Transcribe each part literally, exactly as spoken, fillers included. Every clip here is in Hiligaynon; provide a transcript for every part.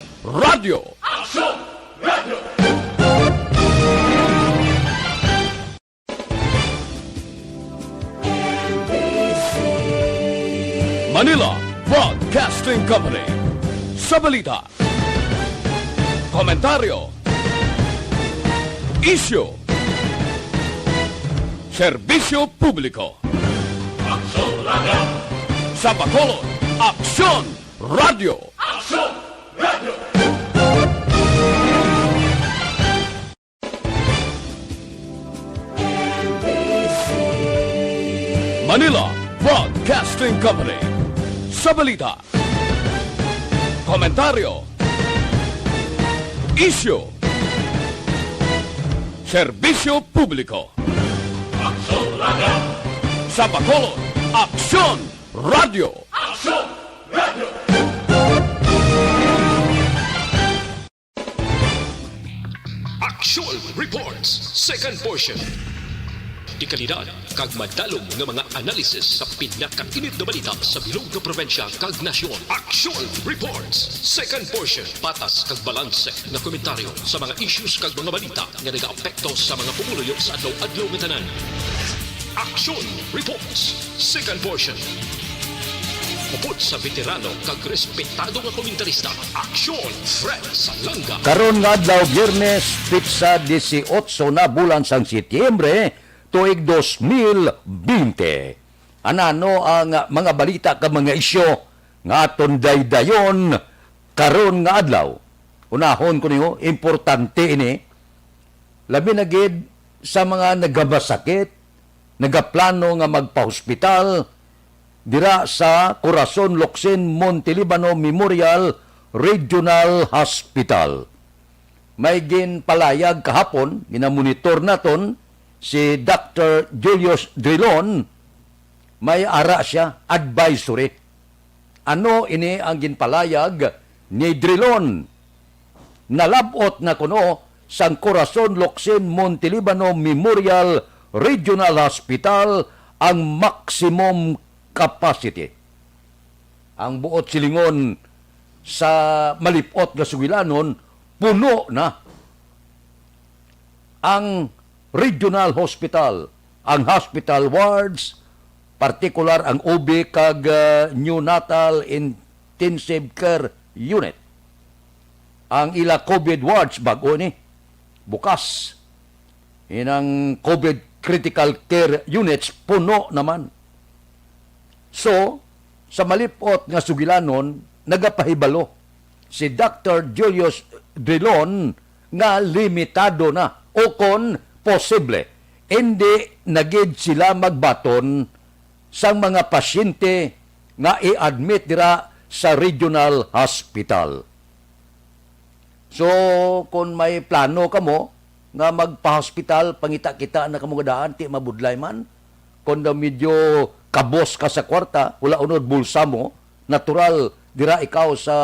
Radyo. Aksyon! Radyo! Manila Broadcasting Company. Sa balita, komentaryo, isyu, serbisyo publiko. Aksyon Radyo! Sa Bacolod, Aksyon Radyo! Aksyon Radyo! Manila Broadcasting Company. Sa balita, komentaryo, isyu, serbisyo publiko. Aksyon Radyo! Sa Bacolod, Aksyon Radyo! Aksyon Radyo! Action Reports, second portion. Dekalidad kag madalom nga mga analysis sa pinakainit nga balita sa bilog nga probinsya kag nasyon. Action Reports, second portion. Patas kag balanse nga komentaryo sa mga issues kag mga balita nga nagaapekto sa mga pumuluyo sa adlaw-adlaw nga tanan. Action Reports, second portion. Upod sa veterano kag respetado nga komentarista, Action Fred Salanga. Karon nga adlaw, Biyernes, petsa dieciocho na bulan sang Setyembre, tuig dos mil bente. Anano ang mga balita kag mga isyu nga aton daydayon karon nga adlaw? Unahon ko ninyo, importante ini, labi na gid sa mga nagamasakit, nagaplano nga magpahospital dira sa Corazon Locsin Montelibano Memorial Regional Hospital. May ginpalayag kahapon, ginamonitor naton si Doctor Julius Drilon, may ara siya, advisory. Ano ini ang ginpalayag ni Drilon? Nalab-ot na kuno sang Corazon Locsin Montelibano Memorial Regional Hospital ang maximum capacity. Ang buot silingon sa malip-ot nga sugilanon, puno na ang regional hospital, ang hospital wards, partikular ang O B kag, ah, neonatal intensive care unit. Ang ila COVID wards, bag-o ni, bukas. Inang COVID critical care units, puno naman. So, sa malip-ot nga sugilanon, nagapahibalo si Doctor Julius Drilon nga limitado na o kon posible, indi na gid sila magbaton sang mga pasyente nga i-admit dira sa regional hospital. So, kung may plano kamo nga magpa-hospital, pangita-kita na kamo nga daan, ti mabudlay man. Kung daw medyo kabos ka sa kwarta, wala unod bulsa mo, natural, dira ikaw sa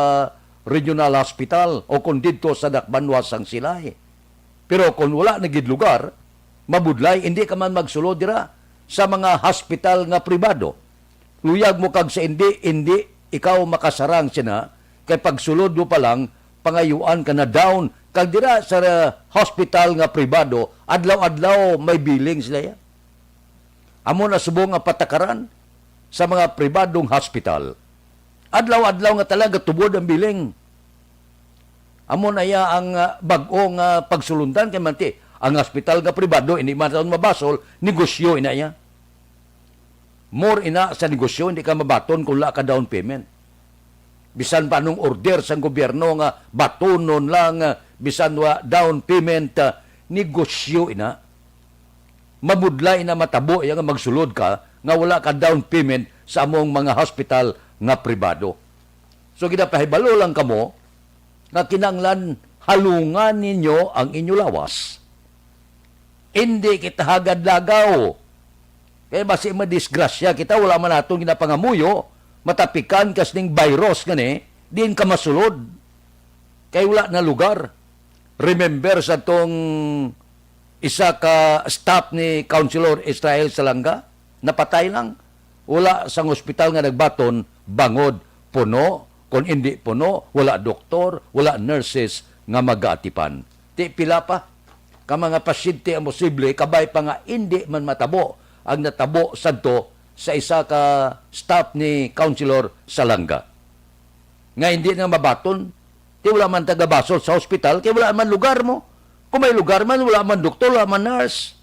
regional hospital o kung didto sa Dakbanwa sang Silay. Pero kung wala na gid lugar, mabudlay, hindi ka man magsulod dira sa mga hospital nga pribado. Luyag mo kag sa indi, indi ikaw makasarang sina, kay pagsulod mo pa lang, pangayuan ka na down. Kag dira sa, uh, hospital nga pribado, adlaw-adlaw may billing sila ya. Amo na subong nga patakaran sa mga pribadong hospital. Adlaw-adlaw nga talaga tubod ang billing. Amo na iya ang, uh, bag-o nga pagsulundan kay manti ang hospital nga pribado, hindi man taon mabasol, negosyo ina iya. More ina sa negosyo, hindi ka mabaton kung wala ka down payment. Bisan pa anong order sang gobyerno nga batonon lang, ah, bisan wa down payment, ah, negosyo ina. Mabudlay ina matabo iya nga magsulod ka nga wala ka down payment sa among mga hospital nga pribado. So, ginapahibalo lang kamo nga kinahanglan halungan ninyo ang inyo lawas. Indi kita hagad lagaw. Kay basi madisgrasya kita, wala man naton ginapangamuyo, matapikan kas ning virus gani, diin ka masulod. Kay wala na lugar. Remember sa tong isa ka staff ni Councilor Israel Salanga, napatay lang. Wala sang ospital nga nagbaton, bangod puno Kon indi puno, wala doktor, wala nurses nga magaatipan. Ti pila pa ka mga pasyente ang posible, kabay pa nga indi man matabo ang natabo sadto sa isa ka staff ni Councilor Salanga, nga indi na mabaton. Ti wala man tagabasol sa hospital, kay wala man lugar mo. Kung may lugar man, wala man doktor, wala man nurse.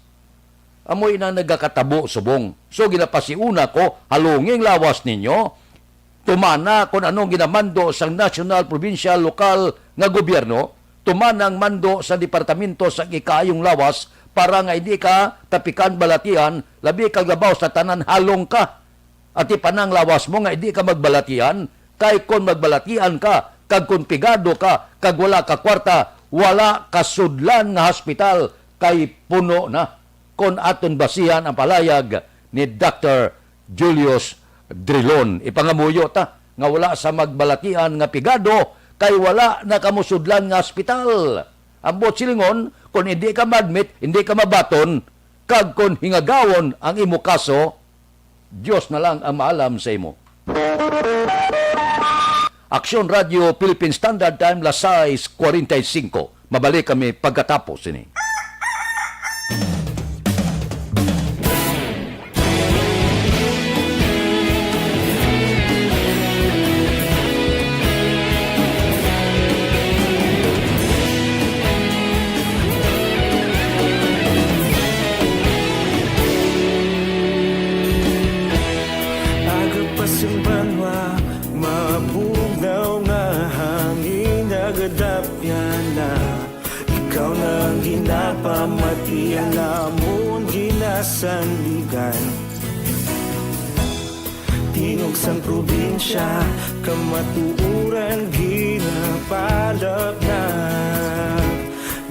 Amo ina nagakatabo subong. So, ginapasiuna ko, halungi ang lawas ninyo. Tumana kon anong ginamando sang nasyonal, probinsyal, lokal nga gobyerno. Tumana ang mando sa departamento sa ikaayong lawas para nga hindi ka tapikan balatian, labi kag labaw sa tanan halong ka. Ati pa nang lawas mo nga hindi ka magbalatian, kay kon magbalatian ka, kag kon pigado ka, kag wala ka kwarta, wala ka sudlan nga hospital, kay puno na. Kon aton basihan ang palayag ni Doctor Julius Drilon, ipangamuyo ta nga wala sa magbalatian nga pigado, kay wala na kamo sudlan nga hospital. Ang buot silingon, kon hindi ka ma-admit, hindi ka mabaton, kag kon hingagawon ang imo kaso, Dios na lang ang maalam sa imo. Aksyon Radyo Philippine Standard Time, las sais cuarenta y cinco. Mabalik kami pagkatapos sini. Aga pa sing banwa, mabugnaw nga hangin, nagadapyan na. Ikaw na ang ginapamati, ang amon ginasandigan. Tingog sang probinsya, kamatuoran ginapalapnag.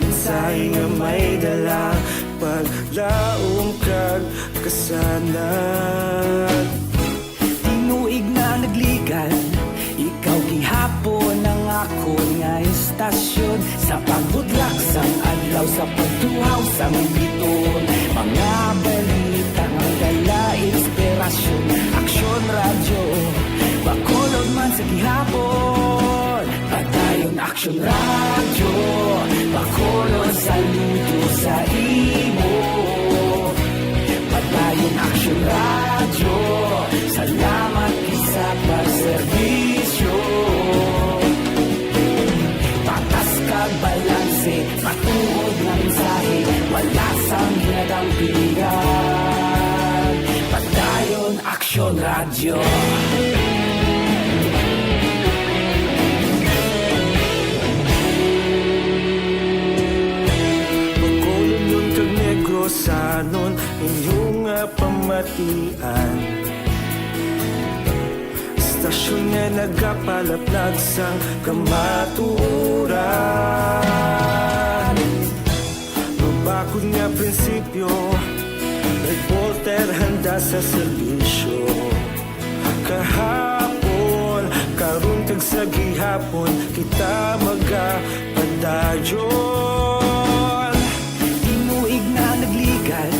Mensahe nga may dala, paglaom kag kasanag. Tinuig na nagligan, ikaw gihapon ang akon nga istasyon. Sa pagbudlak sang adlaw, sa pagtuhaw sang bituon, mga balita nga dala inspirasyon. Aksyon Radyo, Bacolod man sa gihapon. Padayon Aksyon Radyo, Bacolod, saludo sa imo. Padayon Aksyon Radyo, salamat gid sa pagserbisyo. Patas kag balanse, matuod nga mensahe, wala sang ginadampigan. Padayon Aksyon Radyo. Bacolodnon kag Negrosanon, inyo nga pamatian. Istasyon nga nagapalapnag sang kamatuoran. Mabakod nga prinsipyo, reporter handa sa serbisyo. Kahapon, karon, kag sa gihapon, kita magapadayon. Tinuig na nagligan,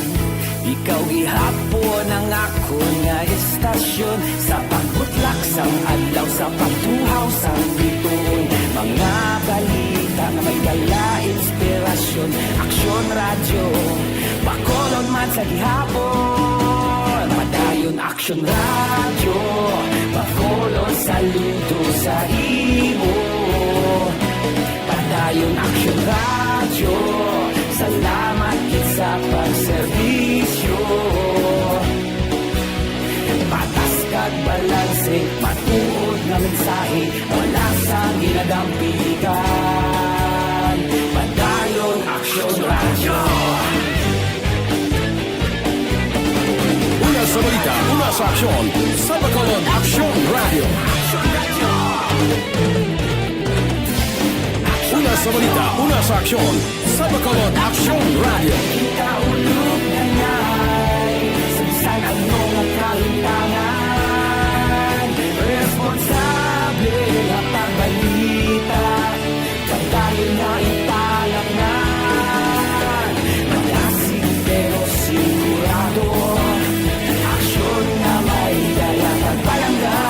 ikaw gihapon ang akon nga istasyon. Sa pagbutlak sang adlaw, sa pagtuhaw sang bituon, mga balita nga may dala inspirasyon. Aksyon Radyo, Bacolod man sa gihapon. Padayon Aksyon Radyo, Bacolod, saludo sa imo. Padayon Aksyon Radyo, salamat gid sa pagserbisyo. Patas kag balanse, matuod nga mensahe, wala sang ginadampigan. Padayon Aksyon Radyo. Una sa balita, una sa aksyon, sa Bacolod Aksyon Radyo. Una sa balita, una sa aksyon, sa Bacolod Aksyon Radyo. Kita ulog na ngay, sa bisan ano nga kalimtangan, responsable nga pagbalita. Padayon nga italaknan, malasig pero sigurado. Aksyon nga may dala kag palangga.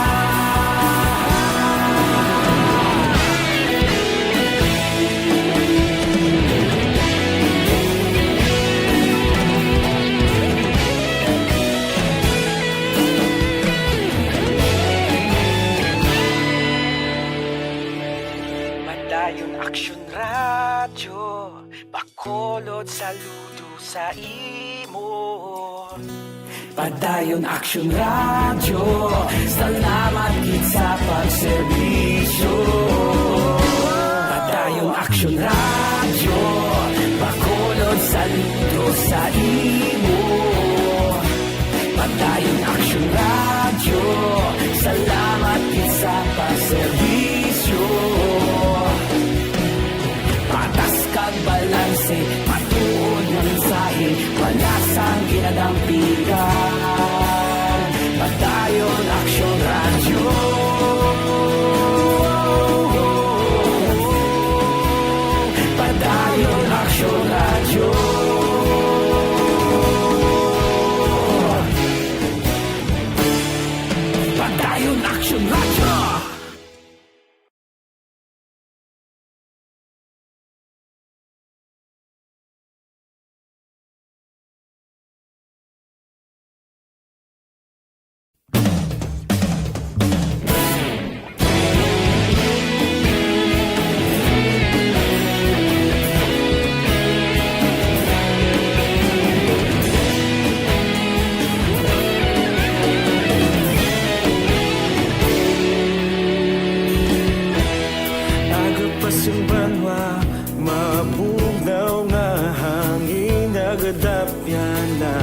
Padayon Aksyon Radyo, Bacolod, saludo sa imo. Padayon Aksyon Radyo, salamat gid sa pagserbisyo. Padayon Aksyon Radyo, Bacolod, saludo sa imo. Padayon Aksyon Radyo, salamat gid sa pagserbisyo. Patas kag balanse, matuod nga mensahe, wala sang ginadampigan. Padayon Aksyon Radyo. Padayon Aksyon Radyo. Padayon Aksyon Radyo. Aga pa sing banwa, mabugnaw nga hangin, nagadapyan na.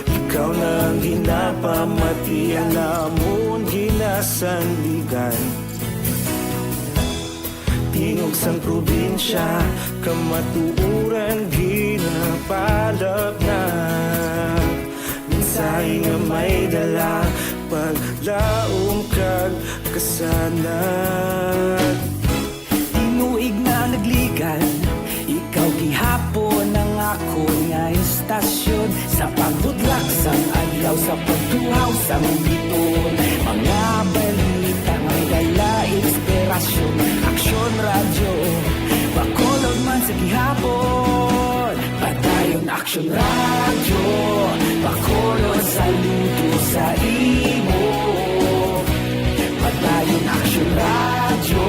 Ikaw na ang ginapamati, ang amon ginasandigan. Tingog sang probinsya, kamatuoran ginapalapnag. Mensahe nga may dala, paglaom kag kasanag. Tinuig na nagligan, ikaw gihapon ang akon nga istasyon. Sa pagbudlak sang adlaw, sa pagtuhaw sang bituon, mga balita nga may dala inspirasyon. Aksyon Radyo, Bacolod man sa gihapon. Padayon Aksyon Radyo, Bacolod, saludo sa imo. Padayon Aksyon Radyo,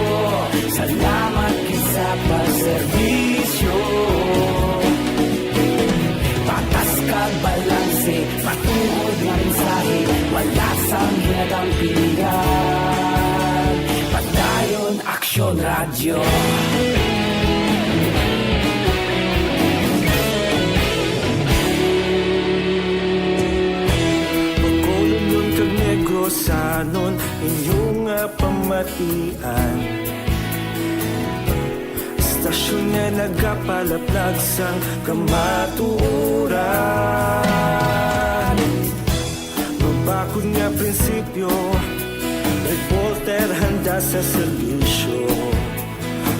salamat gid sa pagserbisyo. Patas kag balanse, matuod nga mensahe, wala sang ginadampigan. Padayon Aksyon Radyo. Bacolodnon kag Negrosanon, inyo nga pamatian. Istasyon nga nagapalaplag sang kamatuoran. Mabakod nga prinsipyo, reporter handa sa serbisyo.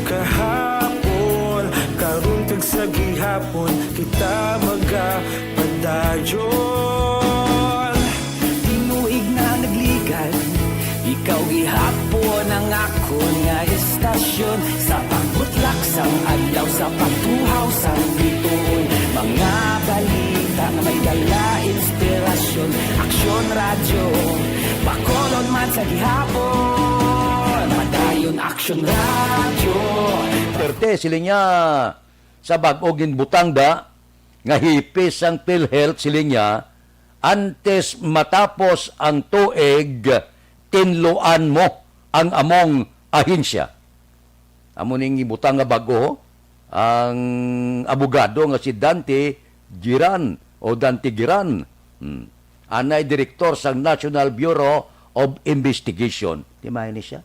Kahapon, karon kag sa gihapon, kita magapadayon. Tinuig na nagligan, ikaw gihapon ang akon nga istasyon. Sa pagbutlak sang adlaw, sa pagtuhaw sang bituon, mga balita nga may dala inspirasyon. Aksyon Radyo, Bacolod man sa gihapon. Padayon Aksyon Radyo. Perte, siling niya, sa bag-o ginbutang da nga hepe sang PhilHealth, siling niya, antes matapos ang tuig, tinluan mo ang among ahensya. Amo ning gibutang nga bag-o, ang abogado nga si Dante Giran o Dante Giran. Hmm. Anay direktor sang National Bureau of Investigation. Di man ni siya?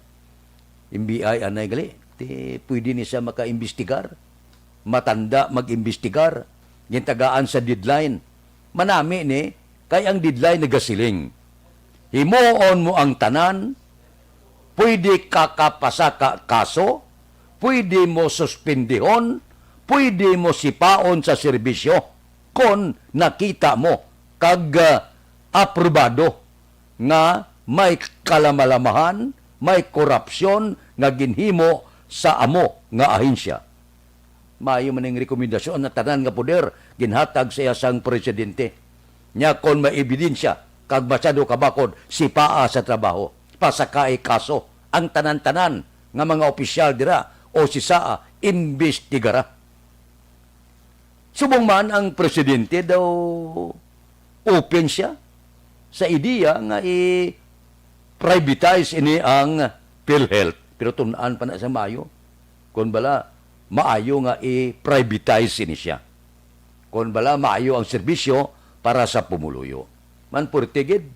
N B I anay gali. Di pwede ni siya makaimbestigar. Matanda mag-imbestigar. Gintagaan sa deadline. Manami ni, kay ang deadline nagasiling. Himuon mo ang tanan, pwede ka kapasaka kaso, pwede mo suspendihon, pwede mo sipaon sa serbisyo kon nakita mo kag, ah, aprobado nga may kalamalamahan, may korupsyon nga ginhimo sa amo nga ahensya. Maayo man ning rekomendasyon nga tanan nga poder ginhatag sa iya sang presidente. Nya kon may ebidensya kag masyado kabakod, sipaa sa trabaho, pasakai kaso ang tanan-tanan nga mga opisyal dira, o si S A A, imbestigara. Subong man ang presidente daw open siya sa ideya nga i-privatize ini ang PhilHealth. Pero tun-an pa na sa maayo. Kon bala, maayo nga i-privatize ini siya. Kon bala, maayo ang serbisyo para sa pumuluyo. Man, purtigid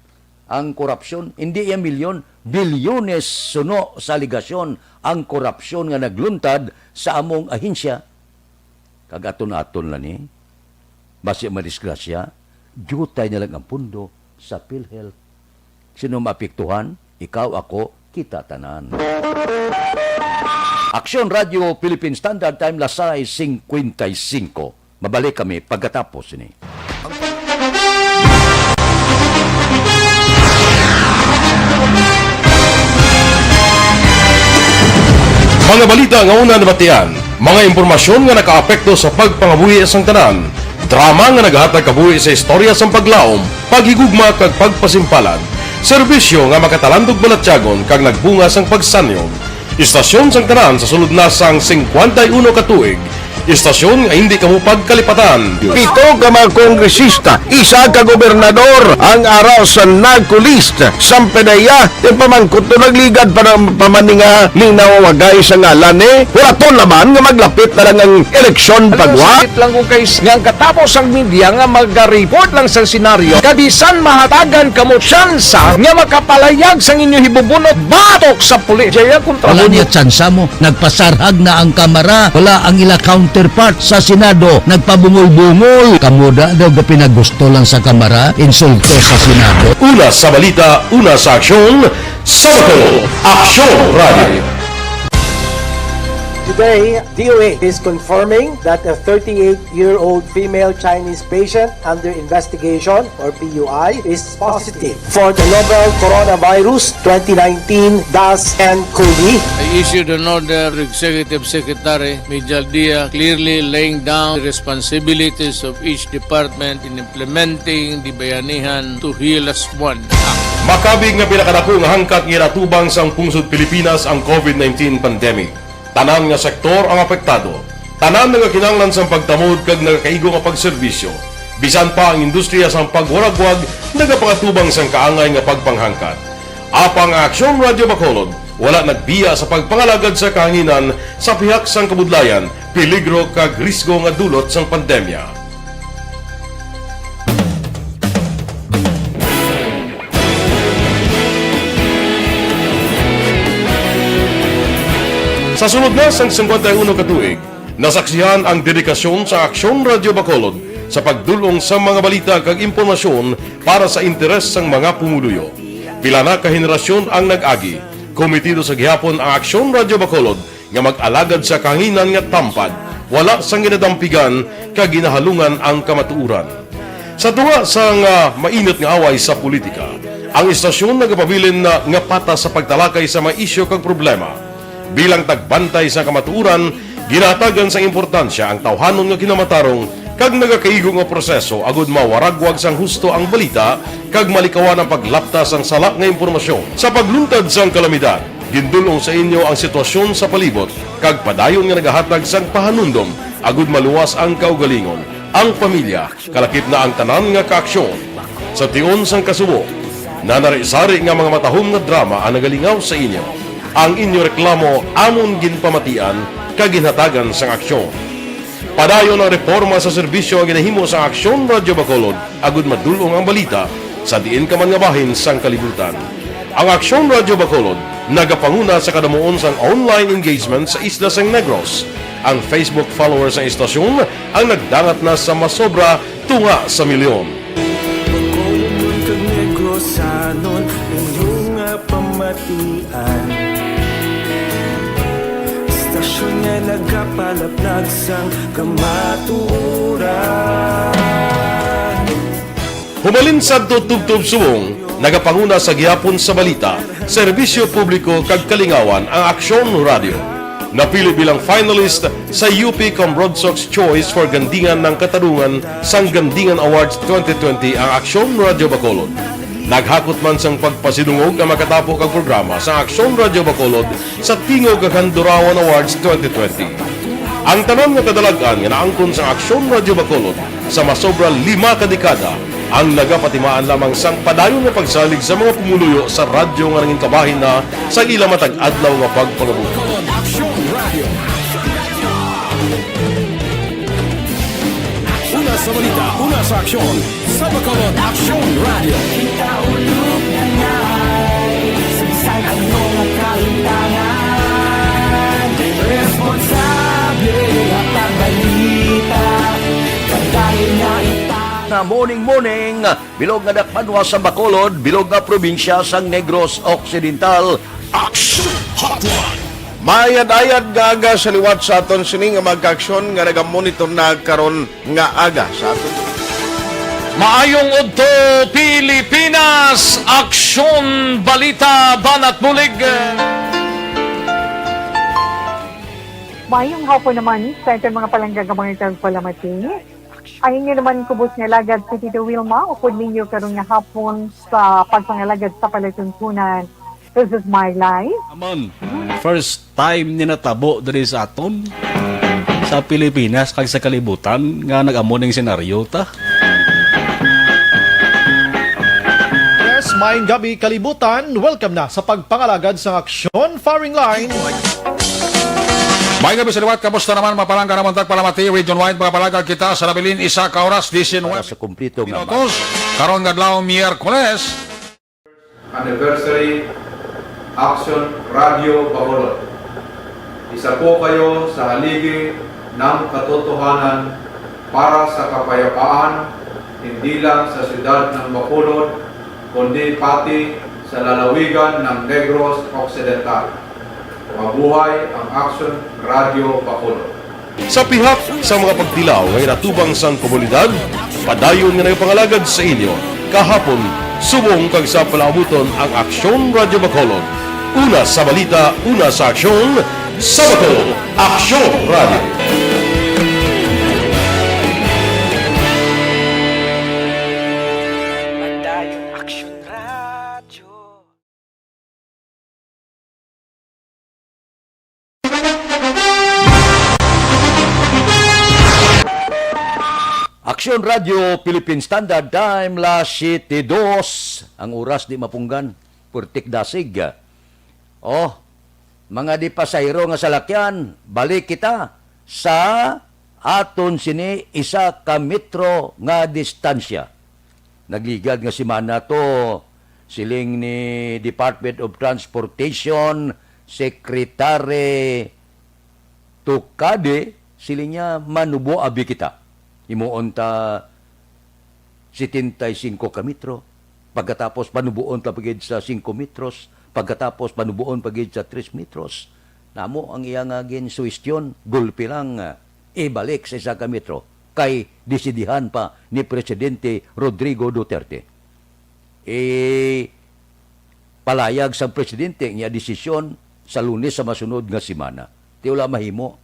ang korupsyon. Hindi iya milyon, bilyones suno sa aligasyon ang korupsyon nga nagluntad sa among ahensya. Kag aton-aton lang ni, basi madisgrasya, diutay na lang ang pundo sa PhilHealth. Sino maapektuhan? Ikaw, ako, kita tanan. Aksyon Radio Philippine Standard Time, las sais cincuenta y cinco. Mabalik kami pagkatapos ni. Mga balita nga una nabatian, mga impormasyon nga nakaapekto sa pagpangabuhi sang tanan, drama nga nagahatag kabuhi sa istorya sang paglaom, paghigugma kag pagpasimpalan, serbisyo nga makatalandog balatyagon kag nagbunga sang pagsanyog. Istasyon sang tanan sa sulod na sang cincuenta y uno ka tuig, istasyon nga hindi kamo pagkalipatan. Pito ka mga kongresista, isa ka gobernador ang ara sa NAGCO list. Sampanaya, ti pamangkot to nagligad pa ng pamaninga linawagay sa ngalan ni. Huraton naman nga maglapit na lang ang eleksyon pagwa. Sakit lang kung kay nga ang katapos ang media nga magariport lang sa senaryo, kabisan mahatagan kamo tsansa nga makapalayag sang inyo hibubunot batok sa pulis. Jaya kontra Wala mo niya tsansa mo. Nagpasarhag na ang Kamara. Wala ang ila counterpart sa Senado. Nagpabungol-bungol. Kamo da daw ga pinagusto lang sa Kamara, insulto sa Senado. Una sa balita, una sa aksyon, sa Bacolod, Aksyon Radio. Today, D O H is confirming that a thirty-eight-year-old female Chinese patient under investigation, or P U I, is positive for the novel coronavirus twenty nineteen dash N cov. I issued an order to Executive Secretary Mijal Dia, clearly laying down the responsibilities of each department in implementing the Bayanihan to Heal As One Act. Makabig nga pinakadako nga hangkat nga ginatubang sang pungsod Pilipinas ang COVID nineteen pandemic. Tanan nga sektor ang apektado. Tanan nagakinahanglan sang pagtamod kag nagakaigo nga pagserbisyo. Bisan pa ang industriya sang pagwaragwag nagapangatubang sang kaangay nga pagpanghangkat. Apang ang Aksyon Radio Bacolod wala nagbiya sa pagpangalagad sa kahanginan sa pihak sang kabudlayan, peligro kag risgo nga dulot sang pandemya. Sa sulod na sang cincuenta y uno ka tuig, nasaksihan ang dedikasyon sa Aksyon Radio Bacolod sa pagdul-ong sa mga balita kag impormasyon para sa interes sang mga pumuluyo. Pila na ka henerasyon ang nag-agi, komitido sa gihapon ang Aksyon Radio Bacolod nga mag-alagad sa kahanginan nga tampad, wala sang ginadampigan kag ginahalungan ang kamatuoran. Sa tunga sang, ah, mainit nga away sa politika, ang istasyon nagapabilin na nga patas sa pagtalakay sa mga isyu kag problema. Bilang tagbantay sa kamatuoran, ginahatagan sang importansya ang tawhanon nga kinamatarong kag nagakaigo nga proseso agud mawaragwag sang husto ang balita kag malikawan ang paglapta sang sala nga impormasyon. Sa pagluntad sang kalamidad, gindul-ong sa inyo ang sitwasyon sa palibot kag padayon nga nagahatag sang pahanumdom agud maluwas ang kaugalingon, ang pamilya, kalakip na ang tanan nga kaaksyon. Sa tion sang kasubo, nanari-sari nga mga matahom nga drama ang nagalingaw sa inyo. Ang inyo reklamo amon ginpamatian kag ginhatagan sang aksyon. Padayon ang reporma sa serbisyo nga ginahimo sa Aksyon Radyo Bacolod agud madul-ong ang balita sa diin ka man nga bahin sang kalibutan. Ang Aksyon Radyo Bacolod nagapanguna sa kadamuon sang online engagement sa isla sang Negros. Ang Facebook followers sang istasyon ang nagdangat na sa masobra tunga sa milyon. Bacolodnon kag Negrosanon, inyo nga pamatian. Istasyon nga nagapalaplag sang kamatuoran. Hubalin sadto tubtob subong, nagapanguna sa gihapon sa balita, serbisyo publiko kag kalingawan ang Aksyon Radyo. Napili bilang finalist sa U P Cambrodsoc's Choice for Gandingan ng Katarungan sang Gandingan Awards twenty twenty ang Aksyon Radyo Bacolod. Naghakot man sang pagpasidungog ang makatapo kag programa sang Aksyon Radyo Bacolod sa Tingog kag Handurawan Awards twenty twenty. Ang tanan nga kadalag-an nga naangkon sang Aksyon Radyo Bacolod sa masobra lima ka dekada ang nagapatimaan lamang sang padayon nga pagsalig sa mga pumuluyo sa radyo nga nangin kabahin na sa ila matag adlaw nga pagpangabuhi. Aksyon Radio. Una sa balita, una sa aksyon, sa Bacolod Aksyon Radio. Kita ulog na ngay, sa bisan ano nga kahitangan, responsable, hatag balita, kadali na ita. Na morning, morning, bilog nga dakpanwa sa Bacolod, bilog nga probinsya sang Negros Occidental. Action Hotline. Mayad-ayad nga aga sa liwat sa aton sini nga mga kaaksyon nga nagamonitor na karon nga aga sa aton. Maayong udto, Pilipinas! Aksyon, balita, banat bulig. Maayong hapon naman sa aton mga palangga nga mga tagpalamati. Ang inyo naman kubos nga alagad si Tito Wilma, upod ninyo karon nga hapon sa pagpangalagad sa palatuntunan. This is my life. Amon, first time ni natabo diri sa aton, sa Pilipinas kag sa kalibutan nga nag-amo ning senaryo ta. Yes, maayong gabi, kalibutan. Welcome na sa pagpangalagad sang Aksyon Firing Line. May gabi sa liwat, kamusta naman, mapalangga naman tagpalamati, region wide, mga palangga kita sa nabilin, isa ka oras, diecinuebe Para sa kumplito nga minutos. Karon nga adlaw, Miyerkules. Anniversary Action Radio Bacolod. Isa po kayo sa haligi ng katotohanan para sa kapayapaan, hindi lang sa siyudad ng Bacolod, kundi pati sa lalawigan ng Negros Occidental. Mabuhay ang Action Radio Bacolod. Sa pihak sa mga pagtilaw nga ginatubang sang komunidad, padayon nga nagapangalagad sa inyo kahapon, subong kag sa palaabuton ang Aksyon Radyo Bacolod. Una sa balita, una sa aksyon, sa Bacolod, Aksyon Radyo. Padayon Aksyon Radyo. Aksyon Radio Philippine Standard Time, las siyete dos. Ang oras di mapunggan, purtik dasig. Oh, mga di pasahero nga salakyan, balik kita sa aton sini isa ka metro nga distansya. Nagligad nga semana to, siling ni Department of Transportation Secretary Tocade, siling niya, manubo abi kita. Himuon ta setenta y cinco ka metro, pagkatapos panuboon ta pa gid sa singko metros, pagkatapos panuboon pa gid sa tres metros. Namo ang iya nga ginsuwestyon, gulpi lang, ah, ibalik sa isa ka metro, kay desidihan pa ni Presidente Rodrigo Duterte. Eh, palayag sang presidente nga desisyon sa Lunes sa masunod nga semana. Ti wala mahimo.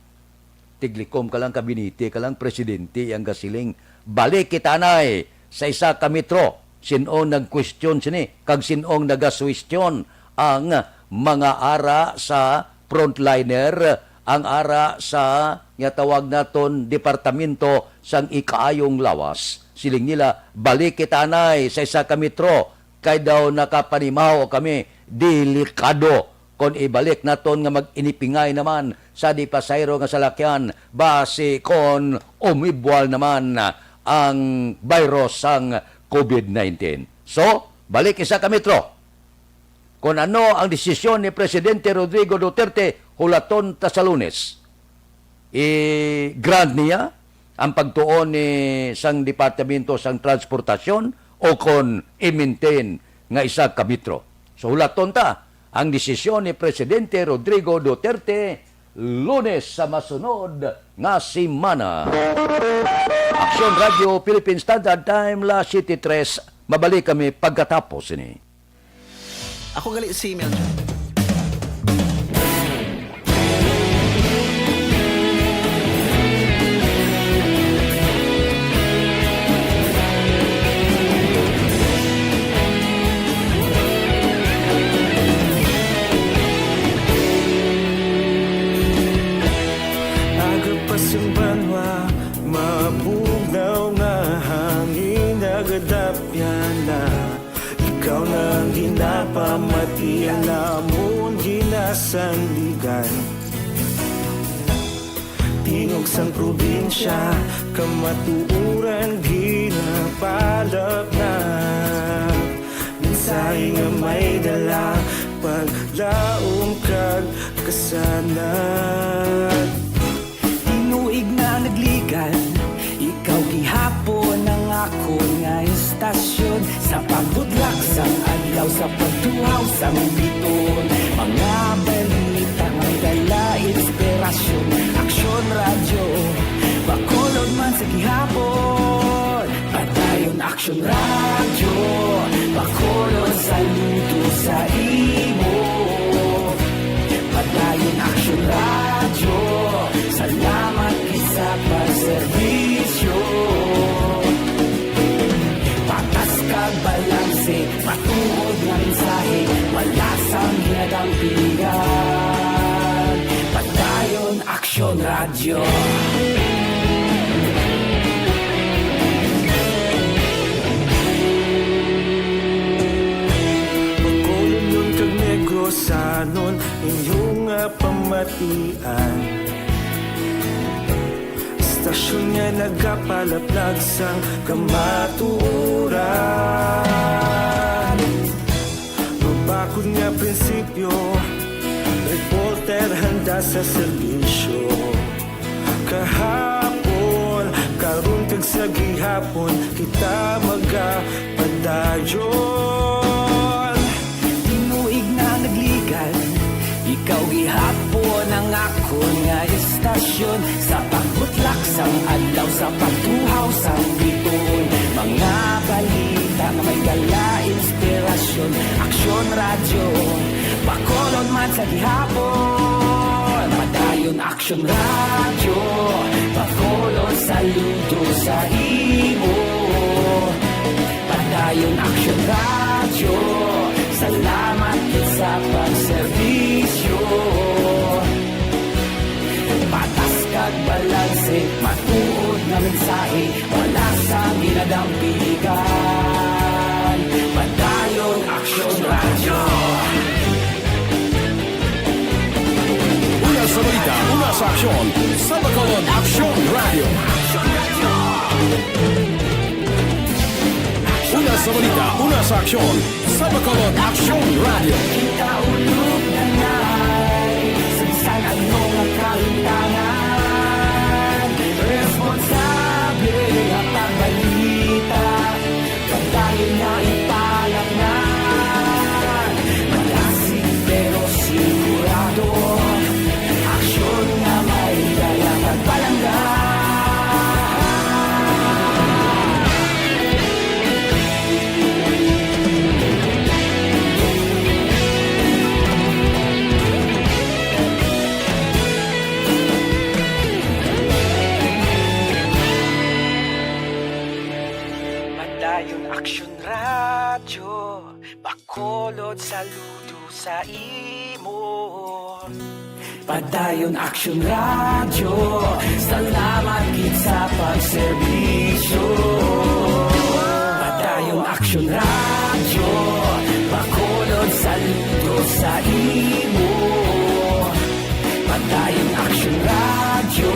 Tiglikom ka lang, kabinete ka lang, presidente ang gasiling, "Balik kita anay sa isa ka metro." Sin-o nagkwestiyon sini, kag sin-o nagasuwestiyon ang mga ara sa frontliner, ang ara sa, nga tawag naton, departamento sang ikaayong lawas? Siling nila, "Balik kita anay sa isa ka metro." Kay daw nakapanimaho kami, delikado kon ibalik naton nga mag-inipingay naman sa di pasahero nga salakyan, basi kon umibwal naman ang virus sang covid nineteen. So, balik isa ka metro. Kon ano ang desisyon ni Presidente Rodrigo Duterte, hulaton ta sa Lunes. I-grant niya ang pagtuon ni sang Departamento sang Transportasyon o kon i-maintain nga isa ka metro. So, hulaton ta ang desisyon ni Presidente Rodrigo Duterte Lunes sa masunod nga semana. Aksyon Radio Philippine Standard Time, las siyete tres. Mabalik kami pagkatapos ini. Ako gali si Melchor. sanligan. Tingog sang probinsya, kamatuoran ginapalapnap. Mensahe nga may dala, paglaom kag kasanag. Tinuig na nagligan, ikaw gihapon ang akon nga istasyon. Sa pagbutlak sang adlaw, sa pagtuhaw sang biton, mga balita may dala inspirasyon. Aksyon Radyo, Bacolod man sa gihapon. Padayon Aksyon Radyo, Bacolod saludo sa imo. Padayon Aksyon Radyo, salamat gid sa pagserbisyo. Patas kag balanse, matuod nga mensahe, wala sang ginadampigan. Padayon Aksyon Radyo. Bacolodnon kag Negrosanon, inyo nga pamatian. Istasyon nga nagapalaplag sang kamatuoran. Mabakod nga prinsipyo, reporter handa sa serbisyo. Kahapon, karon kag sa gihapon, kita magapadayon. Tinuig na nagligan, ikaw gihapon ang akon nga istasyon. Sa pagbutlak sang adlaw, sa pagtuhaw sang biton, mga balita nga may dala inspirasyon. Aksyon Radyo, Bacolod man sa gihapon. Padayon Aksyon Radyo, Bacolod saludo sa imo. Padayon Aksyon Radyo, salamat gid sa pagserbisyo. Patas kag balanse, matuod nga mensahe, wala sang ginadampigan. Padayon Aksyon Radyo. Una sa balita, una sa aksyon, sa Bacolod Aksyon Radyo. Una sa balita, una sa aksyon, sa Bacolod Aksyon Radyo. Kita ulog na nai, sa bisan ano nga kahimtangan, responsable nga pagbalita. Padayon nga ipalapngan, malasig pero sigurado. Aksyon nga may dala kag palangga. Padayon Aksyon Radyo, Bacolod saludo sa imo. Padayon Aksyon Radyo, salamat gid sa pagserbisyo. Padayon Aksyon Radyo, Bacolod saludo sa imo. Padayon Aksyon Radyo,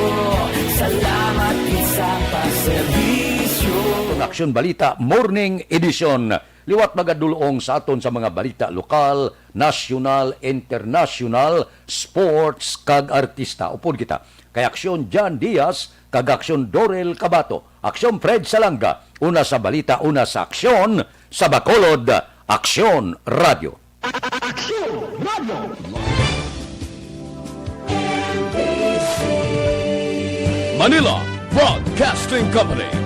salamat gid sa pagserbisyo. Aksyon Balita Morning Edition. Liwat magadulong sa aton sa mga balita lokal, nasyonal, internasyonal, sports, kag artista. Upod kita kay Aksyon John Diaz kag Aksyon Dorel Cabato, Aksyon Fred Salanga, una sa balita, una sa aksyon, sa Bacolod, Aksyon Radyo. Aksyon Radyo. Manila Broadcasting Company.